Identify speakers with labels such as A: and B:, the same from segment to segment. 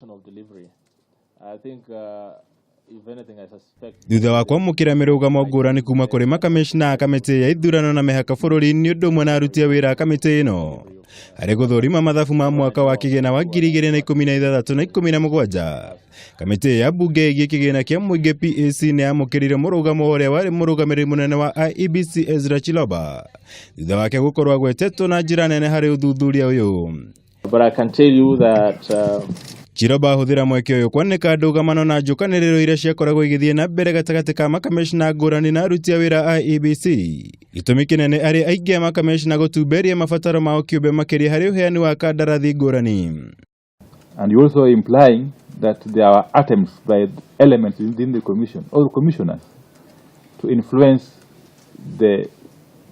A: Of delivery. I think, if anything, I suspect.
B: Thutha wa kwamũkĩra mĩrũgamo ngũrani kuma kũrĩ makamishna a kamĩtĩ ya ithurano na mĩhaka bũrũri-inĩ ũndũ ũmwe na aruti a wĩra a kamĩtĩ ĩno harĩ gũthũrima mathabu ma mwaka wa kĩgĩna wa 2016 na 17, kamĩtĩ ya mbunge ĩgiĩ kĩgĩna kĩa mũingĩ PAC nĩ yamũkĩrire mũrũgamo wa ũrĩa warĩ mũrũgamĩrĩri mũnene wa IEBC Ezra Chiloba thutha wake gũkorwo agwetetwo na njĩra nene harĩ ũthuthuria ũyũ.
A: But I can tell you that
B: Chiloba ahũthĩra mweke ũyũ kwanĩka ndũgamano na njũkanĩrĩro iria ciakoragwo igĩthiĩ na mbere gatagatĩ ka makamishna ngũrani na aruti a wĩra a IEBC. Gĩtũmi kĩnene arĩ aingĩ a makamishna gũtumberia mabataro mao kĩũmbe makĩria harĩ ũheani wa kandarathi ngũrani.
C: And you're also implying that there are attempts by elements within the commission or commissioners to influence the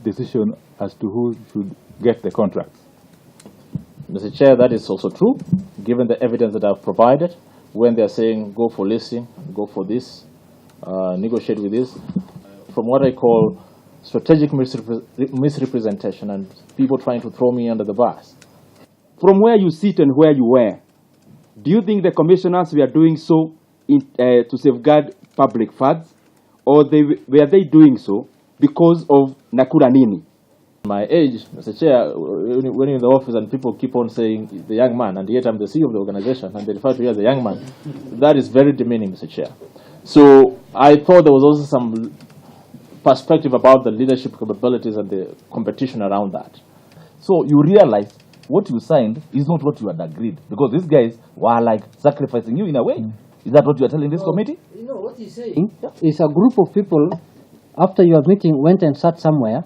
C: decision as to who should get the contracts.
A: Mr. Chair, that is also true, given the evidence that I've provided. When they are saying go for leasing, go for this, negotiate with this, from what I call strategic misrepresentation and people trying to throw me under the bus.
D: From where you sit and where you were, do you think the commissioners were doing so to safeguard public funds, or were they doing so because of nakula nini?
A: My age, Mr. Chair, when you're in the office and people keep on saying the young man, and yet I'm the CEO of the organization, and they refer to you as a young man, that is very demeaning, Mr. Chair. So I thought there was also some perspective about the leadership capabilities and the competition around that.
E: So you realize what you signed is not what you had agreed because these guys were like sacrificing you in a way. Is that what you are telling this committee?
F: You know what he's saying is a group of people after your meeting went and sat somewhere,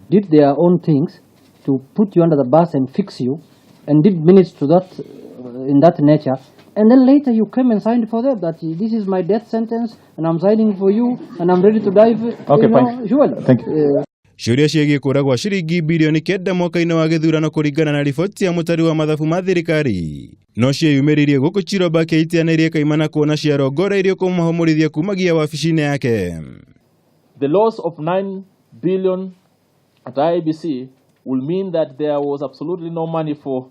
F: did their own things to put you under the bus and fix you, and did minutes to that in that nature. And then later you came and signed for them that this is my death sentence and I'm signing for you and I'm ready to die.
C: Okay,
F: you
C: fine.
F: Surely.
C: Thank you.
B: Ciũria ciĩgiĩ kũra gwa ciringi birioni 9 mwaka-inĩ wa gĩthurano kũringana na riboti ya mũtari wa mathabu ma thirikari no ciĩyumĩririe gũkũ Chiloba akĩitianĩrie kaimana kuona ciarongoreirio kũmũhũmũrithia kumagia wabici-inĩ yake.
A: The loss of 9 billion at IEBC will mean that there was absolutely no money for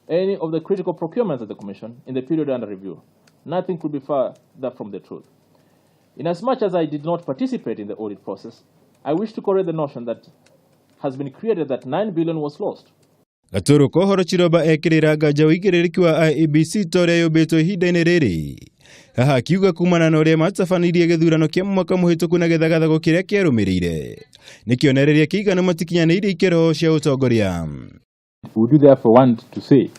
A: any of the critical procurements at the Commission in the period under review. Nothing could be further from the truth. Inasmuch as I did not participate in the audit process, I wish to correct the notion that has been created that 9 billion was lost.
B: Gatũrũ kohoro Chiloba ekĩrĩra nganja ũigĩrĩrĩki wa IEBC ta ũrĩa yũmbĩtwo ihinda-inĩ rĩrĩ, haha akiuga kumana na ũrĩa matabanirie gĩthurano kĩa mwaka mũhĩtũku na gĩthagathago kĩrĩa kĩarũmĩrĩire nĩ kĩonereria kĩiganu matikinyanĩirie ikĩro cia ũtongoria.
C: Would you therefore want to say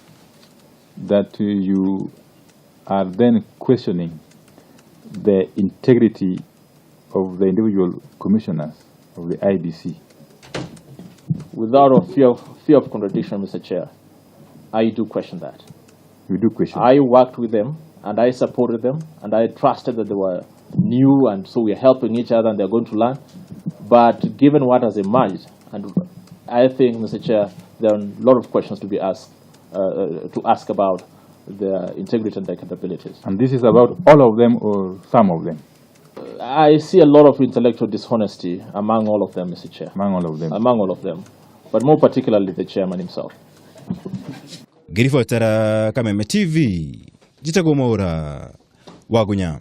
C: that you are then questioning the integrity of the individual commissioners of the IEBC?
A: Without a fear of contradiction, Mr. Chair, I do question that.
C: You do question.
A: I worked with them and I supported them and I trusted that they were new and so we're helping each other and they're going to learn. But given what has emerged, and I think, Mr. Chair, there are a lot of questions to be asked, to ask about their integrity and their capabilities.
C: And this is about all of them or some of them?
A: I see a lot of intellectual dishonesty among all of them, Mr. Chair.
C: Among all of them.
A: Among all of them, but more particularly the chairman himself.
B: Ngĩribotera Kameme TV, njĩtagwo Mwaũra Wagunya.